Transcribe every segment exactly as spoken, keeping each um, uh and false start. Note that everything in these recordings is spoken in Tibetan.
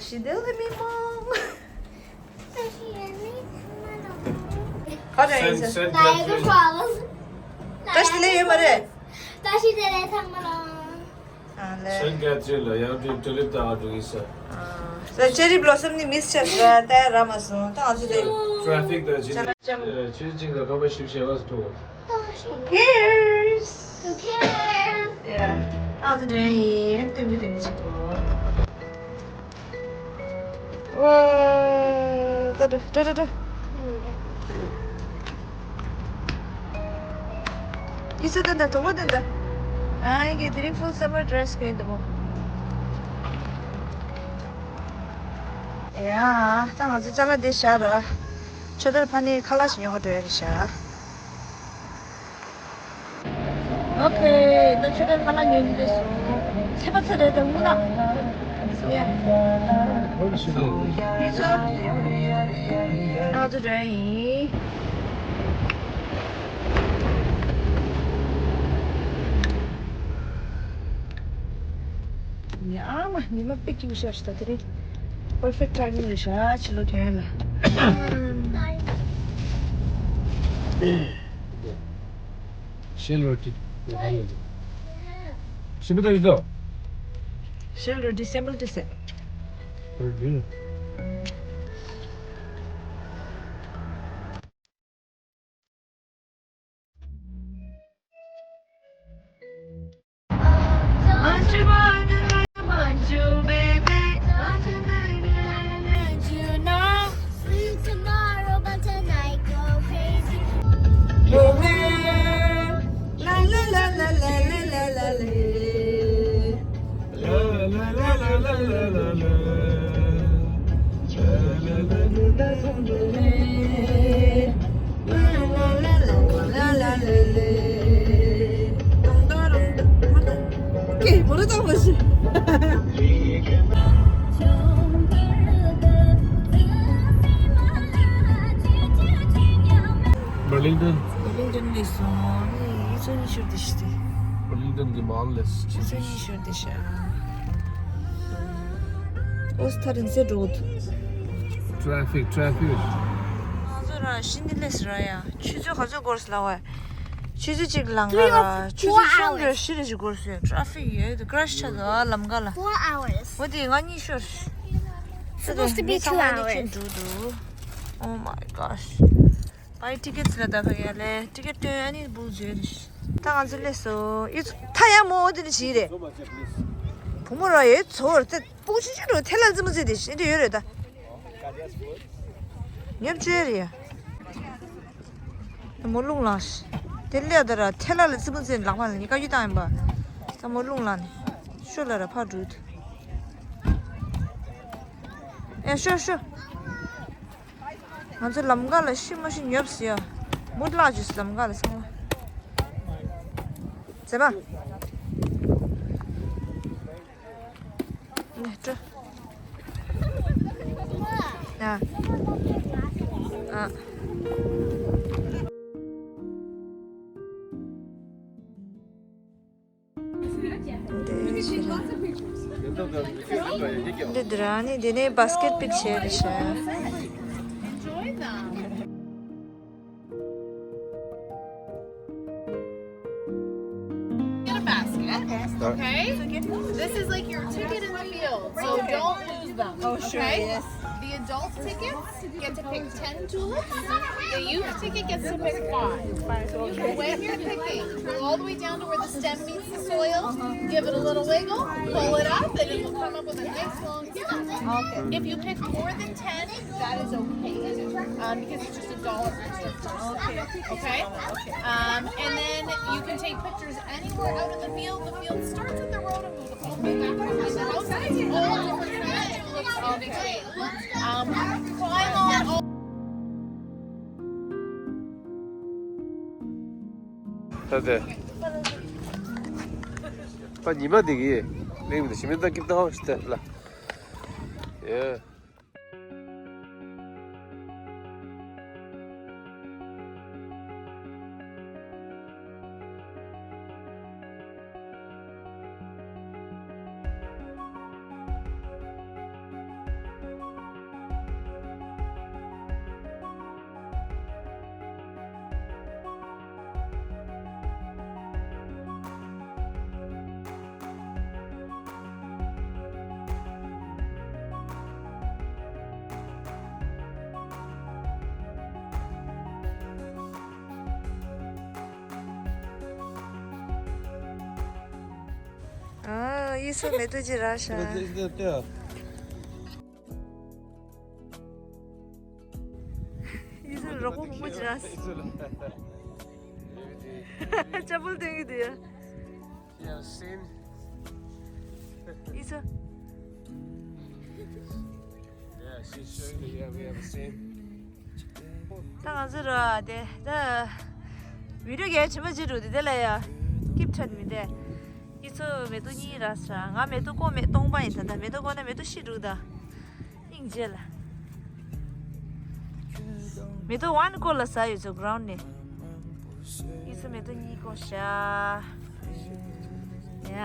ཞི་བདེ་ལ་མི་མང་། ད་ཞི་ཡ་ནི་ཚང་མ་ལ། ཁ་བྲལ་ཡིན་ཟེར། ད་ཡ་གི་ཧྲ་ལ། ད་ཞི་བདེ་ཡོད་མ་རེད། ད་ཞི་བདེ་ལ་ཚང་མ་ལ། ཨ་ལེ། སེན་ཀེ་ཐི་རིན་ལ་ཡང་ཏུ་ཏུ་ལིབ་ལྟ་ག་འགྲོ་གི་ཡིན་ས། ཨ། ད་ཅེ་རི་བྷི་ལོ་སམ་ནི་མིས་བྱས་ར་ད་ར་མ་སོང་། ད་ང་ཚོ་དེ། ཊེ་ཕིག་དང་ཅི་ལ་ཅི་ཅིག་ལ་ཁ་པར་ཞིབ་བཤད་བ་སུ་ཐུག Who cares? Who cares? Yeah. ཨ་ད་དེ་ཡིན་སྟོན་པའི་དེ་ནི་ཅིག་གོ། ཝ། ད་ད་ད་ད་ད། ཡིག་ཚད་ད་ད་དོ་བ་ད་ད། ཨ་ཡི་གེ་དེ་རིང་ཕུལ་སམ་མར་ཌི་རེ་སི་གོན་འདུག་གོ། ཡ། ད་ང་ཚོ་ཅ་ལག་འདི་བཞག་ར། ཆོས་དར་ཕ་ནི་ཁ་ལག་ཞིག་ཉོ་ག་འགྲོ་ཡ་རེད་ཤག་ཨོ་ཁེ། ད་ཆོས་དར་ཁ་ལག་ཉོ་རྒྱུ་རེད་སོང་། ཚེ་པ་ཚེ་རེད་དང་དངུལ་ལག་ཡ། ཡིན་ཚོ། ང་ཚོ་འགྲོ་ཡ་ཡིན། ཉི་མ་ཉི་མ་དཔེ་སྐྱིད་པོ་ཤར་ཤག་ད་དེ་རིང་པར་ཕེག་ཊི་ཊའི་མིང་རེད་ཤག་ཕྱི་ལོགས་ཐོན་ཡ་ལ། ཤེལ་རོ་ཊི། ཤེལ་རོ་ཊི་སེམ་པལ་ཊི་སེ། Burlington. Burlington ལས་སོང་། ནི་ཡིག་ཚང་ཉི་ཤུ་དེ་ཤི་དེ། Burlington གི་མ་ལས་ཡིག་ཚང་ཉི་ཤུ་དེ་ཤ། ཨོ་སི་ཐ་རིང་སེ་འགྲོ་ཐུ། Traffic, traffic. ང་ཚོ་ར་ཤི་ནི་ལས་ར་ཡ། ཆུ་ཚོད་ག་ཚོད་འགོར་སི་ལ་བ། ཆུ་ཚོད་གཅིག་ལང་ག་ར། ཆུ་ཚོད་གསུམ་ར་ཤི་ར་ཞིག་འགོར་སི་ཡ། Traffic ཡོད་དུ་ཀྲ་ཤི་ཆ་དུ་ཨ་ལམ་ག་ལ། Four hours. འོ་དེ་ང་གཉིས་ཤོར། Supposed to be two hours. འགྲོ་འདུག Oh my gosh. Buy tickets ལ་ད་ཕ་གི་ལས་ཊི་ཀེ་ཊི་སྟོན་ཨ་ནི་བུ་བཟོས་རེད། ད་ང་ཚོ་སླེབས་སོ། ཡི་ཚོ་ཐ་ཡ་མོ་འོ་དེ་ནི་བྱིས་རེད། བུ་མོ་ར་ཡོད་ཚོ་ར་ད་སྤུ་ཆུ་ཆུ་རུ་ཐལ་ལ་རྩི་མོ་རྩི་དེ་ཤི་འདི་ཡོད་རེད་ད། ཉོབ་ཅོ་རེད་ཡ། མོ་རླུང་ལངས་ཤི། དེ་སླེབས་ད་ར་ཐལ་ལ་རྩི་མོ་རྩི་ལག་པ་ལ་ཉི་ཀ་གཡུ་བཏང་ཡིན་པ། ད་མོ་རླུང་ལངས་ནས་ཤོ་ལ་ར་ཕར་འགྲོ་དུ། ཨེ་ཤོ་ཤོ། ང་ཚོ་ལམ་ཁ་ལ་ཤི་མ་ཤི་ཉོབ་སི་ཡ། མུ་བརླག་བཅུག་སི་ལམ་ཁ་ལ་ཚང་མ། མཛེས་མ། ནས་སྤྲོ། ཨ། ཨ། འདི་འདི་ར་ནི་འདི་ནས་བྷ་སི་ཀེ་ཊི་པིག་བྱས་རེད་ཤག Get a basket. Okay. This is like your ticket in the field, so don't lose them. Oh, sure, okay? Yes. The adult tickets get to pick ten tulips. The youth ticket gets to pick five. So when you're picking, go all the way down to where the stem meets the soil, give it a little wiggle, pull it up, and it will come up with a nice long stem. Okay. If you pick more than ten, that is okay, um, because it's just a dollar extra. Okay. Okay? Um, and then you can take pictures anywhere out in the field. The field starts at the road and goes all the way back behind the house. It's all different kinds of tulips on the tree. Um, climb on all ད་དེ། པ་ཉི་མ་དེ་གི་གླིང་མི་དེ་ཞི་མི་ད་ཀིབ་ད་ཧོ་ཤི་ཏེ་ལ། ཡེ། ཡིག་ཚང་མེ་ཏོག་ཅིག་རག་ཤག་ཡིག་ཚང་རོགས་པ་མང་པོ་ཅིག་རག་སོང་། ཅ་པོལ་སྟོན་གྱི་འདུག་ཡ། You have a same. ཡིག་ཚང་། Yeah, she's showing that, yeah, we have a same. ད་ང་ཚོ་ར་དེ་ད་བི་ཌི་ཡོ་གལ་ཆེན་པོ་ཅིག་འགྲོ་དེ་དེ་ལ་ཡ་སྐྱིབ་ཁྲ་མི་དེ། ཁྱེད་ཚོ་མེ་ཏོག་གཉིས་རག་ཤག་ང་མེ་ཏོག་ཀོ་མེད་སྟོང་པ་ཡིན། ད་ད་མེ་ཏོག་ཀོ་ན་མེ་ཏོག་བཞི་འགྲོ་ད། སྙིང་རྗེ་ལ། མེ་ཏོག་ཝན་ཀོ་ལ་ཟ་ཡོད་ཚོ་གྷ་རའུན་ཌི་ནས། ཡིག་ཚང་མེ་ཏོག་གཉིས་ཀོ་ཤག་ཡ།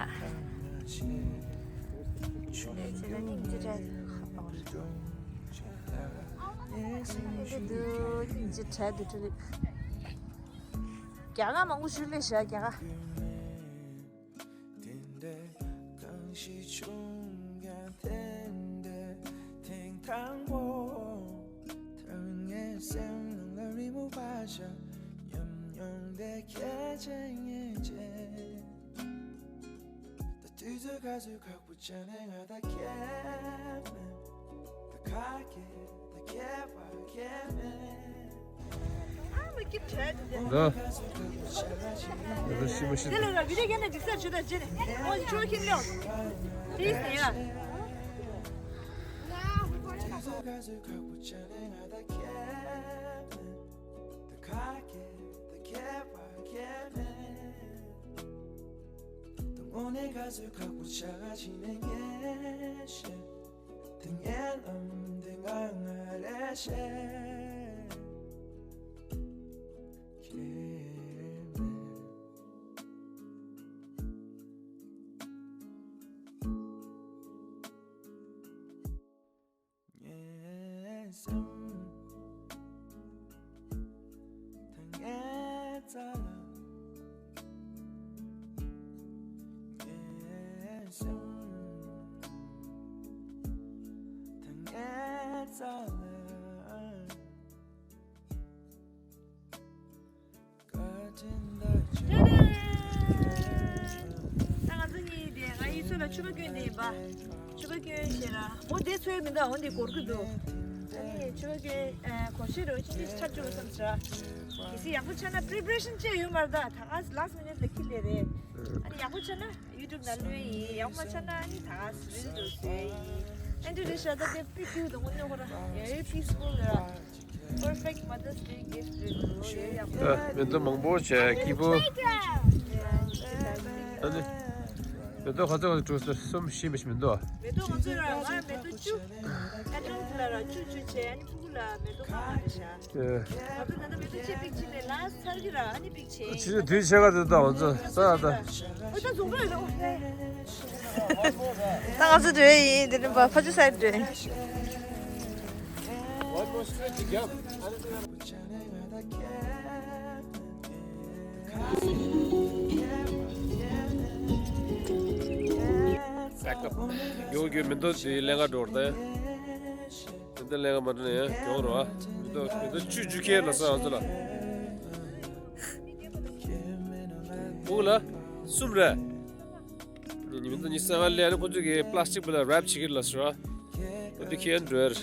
ཆུ་ལས་ཚེ་ན་སྙིང་རྗེ་ར་ཁ་པར། འདི་འདུག་སྙིང་རྗེ་དྲག་འདུག་ཊུ་ལིབ། རྒྱ་གར་མང་པོ་ཞིག་སླེབས་ཤག་རྒྱ་གར། འདི། འདི་ཤི་མ་ཤི། དེ་ལ་ར་བི་ཌི་ཡོ་ཀེ་ན་འགྲིག་ས་ཆུ་ད་ཅི་ནས་ཨོ་ཆུ་ཁྱིམ་ལོ། ཏིས་ནི་ཡ། དངོས་གནས་ག་ཚོད་ཁག་པོ་ཆགས་ཕྱིན་ནས་ངས་བཤད། དེ་ངའི་ལམ་དེ་ང་ང་རེ་བཤད། ཁྱེད་མེད། ངའི་སེམས་ད་ངའི་རྩ་ལ། ངའི་སེམས་ད་ངའི་རྩ་ལ། ད་ང་ཚོ་གཉིས་དེ་ང་ཡིག་ཚང་ལ་ཕྱུ་པ་སྐྱོན་དེ་ཡིན་པ། ཕྱུ་པ་སྐྱོན་ཞེས་ར། འོ་དེ་ཚོའི་མི་འདུག་འོ་འདི་འགོར་གི་འདུག་ཨ་ནི་ཕྱུ་པ་སྐྱོན་གོ་ཤེས་རོ་ཅི་འདྲ་ཆགས་བཅུག་བསམ་ཟེར། གལ་སྲིད་ཡག་པོ་ཆགས་ན་པི་རི་པ་རེ་ཤན་བྱས་ཡོད་མ་རེད། ད་ད་ག་ལཱ་སི་མི་ནིཊ་ལ་ཁྱེར་ལེ་རེད། ཨ་ནི་ཡག་པོ་ཆགས་ན་ཡུ་ཊུབ་ནང་བླུགས་ཡིན། ཡག་པོ་མ་ཆགས་ན་ཨ་ནི་ད་ག་རིལ་འགྲོ་ཟེར་ཡིན། ཨ་འདྲ་རེད་ཤག་ད་དེ་པི་ཀིའུ་དང་དངོས་གནས་ཁོ་ར་ཡ་ཡོད་པི་སི་ཕུལ་ར། Perfect Mother's Day gift རེད་འདུག་ཡོད་ཡག་པོ། ཨ། མེ་ཏོག་མང་པོ་བྱས་སྐྱིད་པོ། ཨ་ནི། མེ་ཏོག་ག་ཚོད་ག་ཚོད་བྲུས་སོང་། གསུམ་བཞི་མི་ཞིག་མི་འདུག་མེ་ཏོག་ང་ཚོ་ར་ང་མེ་ཏོག་བཅུ། ཨ་ཏོག་ལ་ར་བཅུ་བཅུ་བྱས། ཨ་ནི་ཕྲུ་གུ་ལ་མེ་ཏོག་ལྔ་རེད་ཤག་ཨེ། ང་ཚོ་ད་ལྟ་མེ་ཏོག་གཅིག་པིག་བྱས་ནས་ལ་ཚར་གི་ར། ཨ་ནི་པིག་ཕྱི་དུས་ཕྱེད་ཀ་དེ་དང་ང་ཚོ་ས་ད། ཨོ་ད་རྫོང་པ་རེད། ཨོ་ཧེ། ད་ང་ཚོ་འགྲོ་ཡི་ཡིན། དེ་ནས་ཕ་ཕ་ཆུ་སའི་འགྲོ་ཡི། One more straight to jump. Back up. ཡོང་རྒྱུ་མི་འདུག་དེ་ལེན་ག་འགྲོ་ར་ད། དེ་འདྲ་ལེན་ག་མ་འགྲོ་ན་ཡང་གྱོང་རོ། ཨ། མི་འདུག་མི་འདུག་བཅུ་བཅུ་ཁྱེར་ལ་ས་ང་ཚོ་ལ། ཕྲུ་གུ་ལ་གསུམ་རེད། ཉི་མ་ཉི་ཤུ་རྩ་ལྔ་ལས་ནི་ཁོ་ཚོ་གི་པ་ལ་སི་ཊིག་པ་ལ་རེབ་བྱེད་ཀྱི་ལ་ཟེར་བ། ཁོ་ཚོ་ཁྱེད་འགྲོ་ཡ་རེད།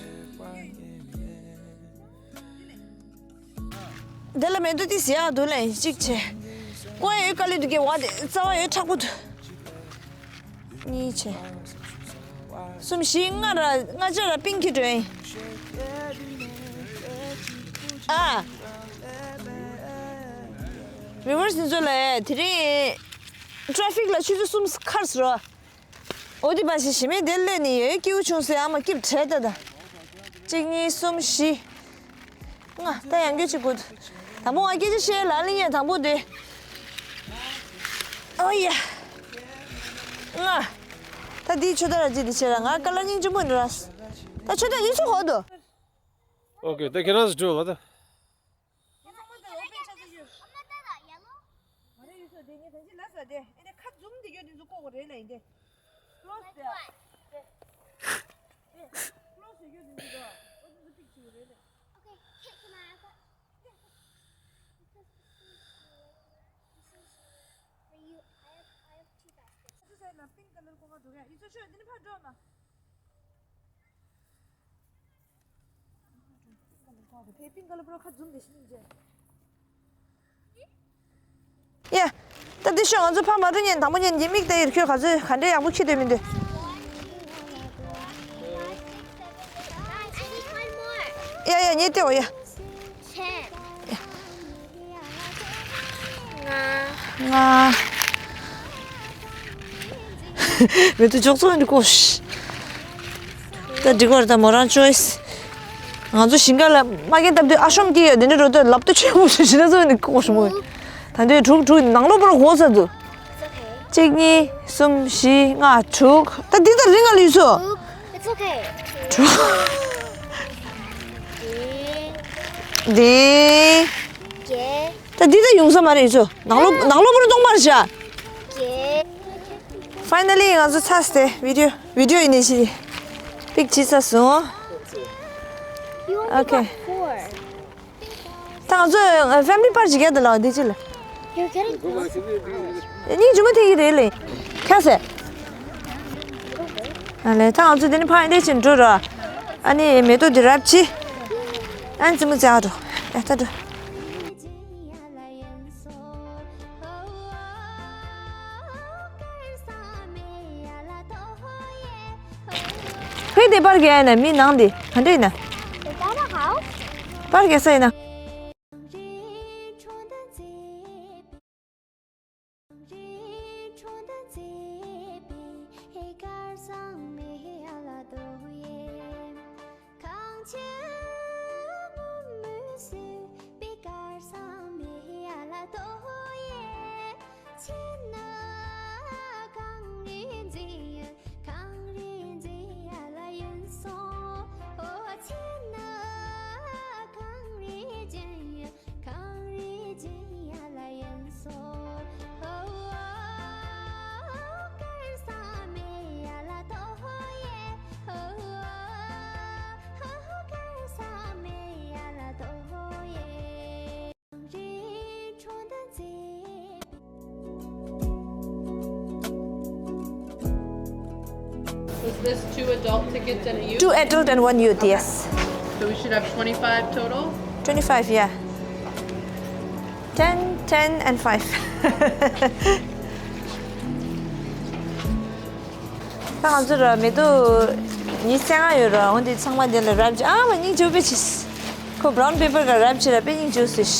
དེ་ལ་མེ་ཏོག་ཏིས་ཡག་འདུག་ལན་གཅིག་བྱས། ཀོ་ཡ་ཡོད་དཀའ་ལས་འདུག་གི་བ་དེ་རྩ་བ་ཡོད་མཁྲེགས་པོ་འདུག་གཉིས་བྱས། གསུམ་བཞི་ལྔ་ར་ལྔ་ཆ་ར་པིང་ཁྱེར་འགྲོ་ཡིན། ཨ། རི་ཝར་སི་འཛུལ་ལ་དེ་རིང་ཊ་རེ་ཕིག་ལ་ཆུ་ཚོད་གསུམ་ཁར་ཟེར་བ། འོ་དེ་པ་ཞིག་ཞི་མེད་དེ་ལས་ནི་ཡོད་སྐྱིད་པོ་བྱུང་ཟེར། ཨ་མ་སྐྱིད་པོ་བྲལ་ད་ད། གཅིག་གཉིས་གསུམ་བཞི། ལྔ། ད་ཡང་སྐྱོད་ཅིག་དགོས། དང་པོ་ང་སྐད་ཆ་བཤད་ལ་ལིང་ཡ་དང་པོ་དེ། ཨོ་ཡ། ལྔ། ད་དེའི་ཆུ་ད་ར་ཅི་དེ་བྱེད་ར་ང་ཀ་ལ་སྙིང་རྗེ་མོ་འདུག་ར། ད་ཆུ་ད་ཡིན་ཚུལ་ཧོ་དོ། ཨོ་ཀེ། ད་ཁྱེད་རང་ཚོ་འགྲོ་ང་ད། ང་རང་ཡུལ་ཚོ་དེ་ངས་ཐང་ཆེན་ལ་ས་དེ་ཨེ་དེ་ཁ་འཛུམ་དེ་ཡོད་དེ་ཚོ་ལྐོག་གོ་རེད་ལ་ཡིན་དེ། ཀློ་སི་དེ། ཀློ་སི་ཡོད་དེ་ཚོ་དོ། ཨོ་དེ་ཚོ་པིག་ཆུ་རེད་ལ། Okay, can I have that? Yeah. This is, this is for you. I have, I have two baskets. ད་པིང་ཀ་ལར་ཀོ་ཀ་འདུག་གས། ཡིན་ཚོ་ཤོད། འདི་ནས་ཕར་འགྲོ་ན། པིང་ཀ་ལར་པུ་རོ་ཁ་འཛུམ་དེ་ཤི་ནི་མཇལ། ཡ། ད་འདི་ཤོད། ང་ཚོ་ཕ་མ་རུ་ཉན་དང་པོ་ཉན་གྱི་མིག་ལྟ་ཡིར་ཁྱོད་ག་ཚོད་ག་འདྲའི་ཡག་པོ་ཁྱི་སྡོད་མི་འདུག་ཡ་ཡ་ཉེ་ཏེའོ་ཡ། ང་། མེ་ཏོག་ཅོག་ཙོ་འདི་ཀོ་ཤི། ད་འགྲིག་པར་ད་མོ་རང་choice། ང་ཚོ་ཞིང་ཁ་ལ་མ་རྒན་བཏབ་དུས་ཨ་ཤོམ་སྐྱེ་ཡོད་དེ་འདྲ་རོ་ཏོ་ལབ་ཏོ་ཆེན་པོ་ཞིག་ཞིག་ན་ཚོ་འདི་ཀོ་ཤི་མོ། ད་འདི་དྲུག་དྲུག་ནང་ལོ་པོར་གོ་ས་འདུག་གཅིག་གཉིས་གསུམ་བཞི་ལྔ་དྲུག་ད་འདི་ད་རིང་ང་ལུས་སོ། It's okay. དྲུག་འདི། ད་འདི་ད་ཡོང་ས་མ་རེད་ཡོད་ཚོ། ནང་ལོ་ནང་ལོ་པོར་གཏོང་མར་བྱ། Finally ང་ཚོ་ཚར་སྟེ་video video ཡིན་ནི་ཞིག་པིག་བྱེད་ཚར་སོང་། Okay. ད་ང་ཚོ་family པར་ཅིག་རྒྱག་ད་ལ་འདི་ཅི་ལ། སྙིང་རྗེ་མོ་དེ་གི་རེད་ལེ། ཁ་ཟེ། ཨ་ལེ་ད་ང་ཚོ་འདི་ནི་ཕ་ཡིན་དེ་ཕྱིན་འགྲོ་ར། ཨ་ནི་མེ་ཏོག་འདི་རབ་ཅི། ཨ་ནི་ཙི་མོ་ཙི་ཨ་འགྲོ། ཨ་ད་འགྲོ། ཕེ་དེ་པར་གྱི་ཨ་ན་མི་ནང་དེ་ག་འདྲ་ཡིན་ན། པར་གྱི་ས་ཡིན་ན། Was this two adult tickets and a youth? Two adult and one youth, yes. So we should have twenty-five total? Twenty-five, yeah. Ten, ten and five. ད་ང་ཚོ་ར་མེ་ཏོག་ཉི་ཤུ་རྩ་ལྔ་ཡོད་ར། འོན་ཏེ་ཚང་མ་དེ་ལ་རབ་ཅི་ཨ་མ་སྙིང་རྗེ་པོ་དཔེ་ཆེ། ཁོ་brown paper ག་རབ་ཅི་ར་དཔེ་སྙིང་རྗེ་པོ་ཞིག་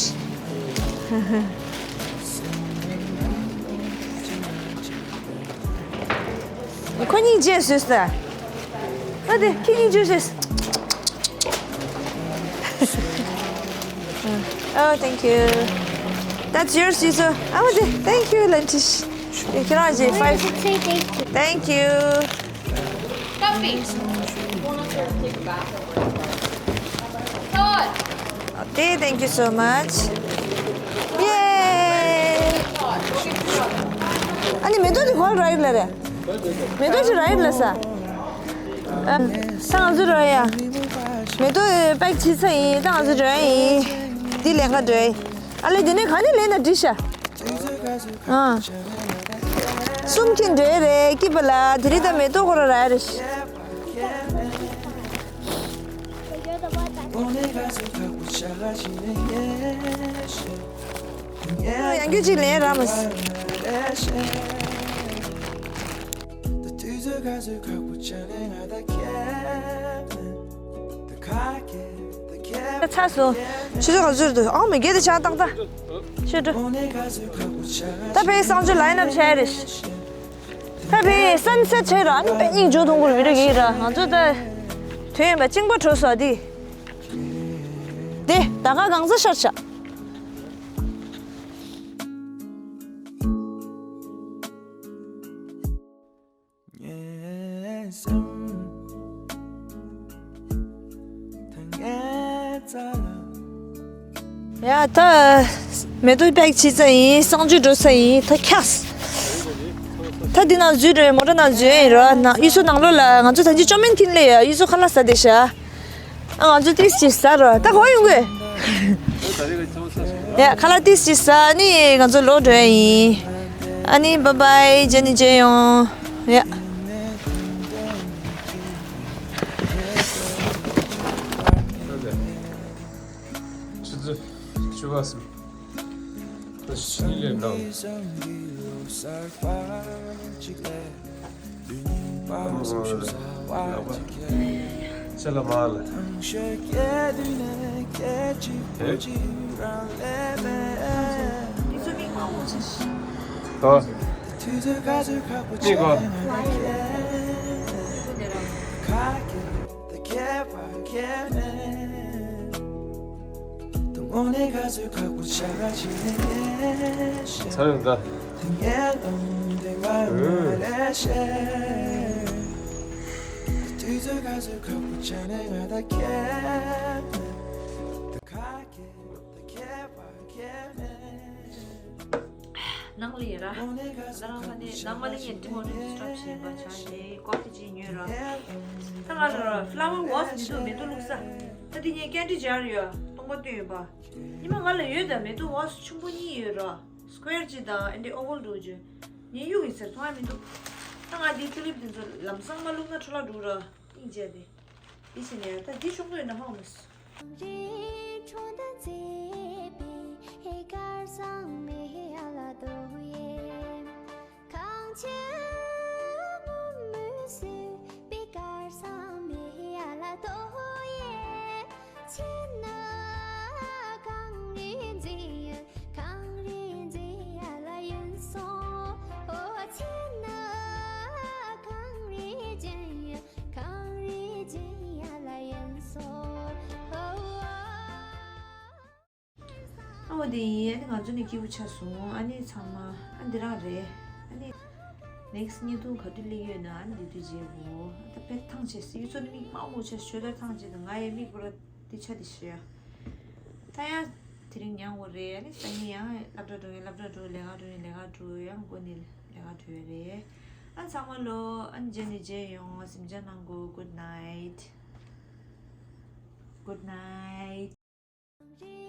ཁོ་སྙིང་རྗེ་ཞིག་ས། ཨ་དེ་ཁྱི་སྙིང་རྗེ་ཞིག Oh, thank you. That's yours, Jisoo. Oh, the- thank you, Lantish. You can have five. Say thank you. Thank you. Coffee. Okay, thank you so much. Yay! 아니, 매도도 걸 라이브라래. མེ་ཏོག་ཅིག་རག་ཡིན་ལ་ས། ཨ། ད་ང་ཚོ་འགྲོ་ཡ། མེ་ཏོག་པེག་བྱས་ཚར་ཡིན། ད་ང་ཚོ་འགྲོ་ཡ་ཡིན། འདི་ལེན་ག་འགྲོ་ཡ་ཡིན། ཨ་ལེ་འདི་ནས་ག་ནས་ལེན་ན་འགྲིག་ཤག་ཨ། གསུམ་ཁྱེར་འགྲོ་ཡ་རེད་སྐྱིད་པ་ལ། དེ་རིང་ད་མེ་ཏོག་ཁོ་ར་རག་ཡ་རེད། ཡང་རྒྱུ་གཅིག་ལེན་ར་མ་སི། ཚ་སོ། ཆུ་ཚོད་ག་ཚོད་འདུག་ཨ་མ་རྒན་དེ་ཆ་ཏག་ཏག་ཤོད་འགྲོ། ད་ཕའི་གསང་སྤྱོད་ལ་ཡིན་ན་བྱས་རེད། ད་ཕའི་སན་སེ་ཊི་བྱས་ར་ཨ་ནི་པེ་སྙིང་རྗེ་ཐོང་གུར་བི་ར་གི་ར། ང་ཚོ་ད་དུས་ཡིན་པ་གཅིང་པ་བྲོ་སོ་དེ། དེ་ད་ག་གང་ས་ཤར་ཆ། ཡ་ད་མེ་ཏོག་པེག་བྱས་ཚར་ཡིན། གསང་སྤྱོད་འགྲོ་ཚར་ཡིན། ད་ཁྱགས། ད་འདི་ནང་འཛུལ་རེད། མོ་ཊ་ནང་འཛུལ་ཡིན་ར། ན་གཡུ་སོ་ནང་ལོགས་ལ་ང་ཚོ་ད་ཅི་ཅོ་མིན་ཐིན་ལེ་ཡ་གཡུ་སོ་ཁ་ལག་ཟ་བསྡད་ཤག་ཨ་ང་ཚོ་ཏིས་ཅིག་ཟ་ར། ད་ག་པར་ཡོང་གི། ཡ་ཁ་ལག་ཏིས་ཅིག་ཟ་ནི་ང་ཚོ་ལོག་འགྲོ་ཡ་ཡིན། ཨ་ནི་བཱའི་བཱའི། རྗེས་ནས་མཇལ་ཡོང་། ཡ། ཆུ་ཚོད་བཅུ་པ་སོང་། ད་ཕྱི་ལས་འགྲོ། ཅི་ལ་མ་ལ། ཨེ། ད། མི་གོ། ཚར་ཡོང་ད། ནང་ལ་ཡོད་ར། ང་རང་ཕ་ནས་ནང་མ་ལ་ཡིན་ཏི་མོ་རི་ཌི་སི་ཊབ་བྱེད་པ་ཆགས་ཏེ་ཀོ་ཕི་ཅིག་ཉོས་ར། ད་ང་ལ་ར་ཕ་ལ་ཝར་ཝ་སི་མི་འདུག་མེ་ཏོག་བླུགས་ས། ད་དེ་ངས་ཀན་ཌི་སྦྱར་ཡོད་སྟོང་པ་བཏོན་ཡོད་པ། ཉི་མ་ང་ལ་ཡོད་ད་མེ་ཏོག་ཝ་སི་ཆུང་པོ་གཉིས་ཡོད་ར། སི་ཀོ་ཡར་གཅིག་དང་ཨེ་འདྲ་ཨོ་ཝལ་འདྲ་བོ་གཅིག་ངས་གཡུག་ཡིན་ཟེར་མཐོང་ཡ་མི་འདུག་ད་ང་དེའི་ཏུ་ལིབ་དེ་ཚོ་ལམ་སང་མ་བླུགས་ན་འཕྲོ་བརླག་འགྲོ་ར། སྙིང་རྗེ་དེ། དེ་བྱས་ནས་ད་འདི་ཤོང་གི་ཡོད་ན་ཧ་གོ་མ་སོང་། ཨ་འོ་དེ་ཡིན། ཨ་ནི་ང་ཚོ་ནི་སྐྱིད་པོ་ཆགས་སོང་། ཨ་ནི་ཚང་མ་ཨ་འདི་རང་རེད། ཨ་ནི་ནེག་སི་བརྙན་ཐུང་ག་དུས་སླེབས་ཡོད་ན་ཨ་ནི་དེ་དུས་མཇལ་དགོས། ད་དཔེ་ཐང་ཆད་སི་ཡུ་ཚོ་ནི་མིག་མང་པོ་ཆགས་ཞོ་ད་ཐང་ཆད་དུ་ང་ཡི་མིག་པོ་ར་དེ་ཆ་དེ་ཤི་ཡ། ད་ཡང་དེ་རིང་ཉང་བོ་རེད། ཨ་ནི་སང་ཉིན་ཡང་སློབ་གྲྭ་འགྲོ་ཡིན་སློབ་གྲྭ་འགྲོ། ལས་ཀ་འགྲོ་ཡིན་ལས་ཀ་འགྲོ། ཡང་དགོང་ནི་ལས་ཀ་འགྲོ་ཡོད་རེད། ཨ་ཚང་མ་ལོ་ཨ་ནི་མཇལ་ནི་མཇལ་ཡོང་། གཟིམ་འཇག་གནང་དགོས། Good night. Good night.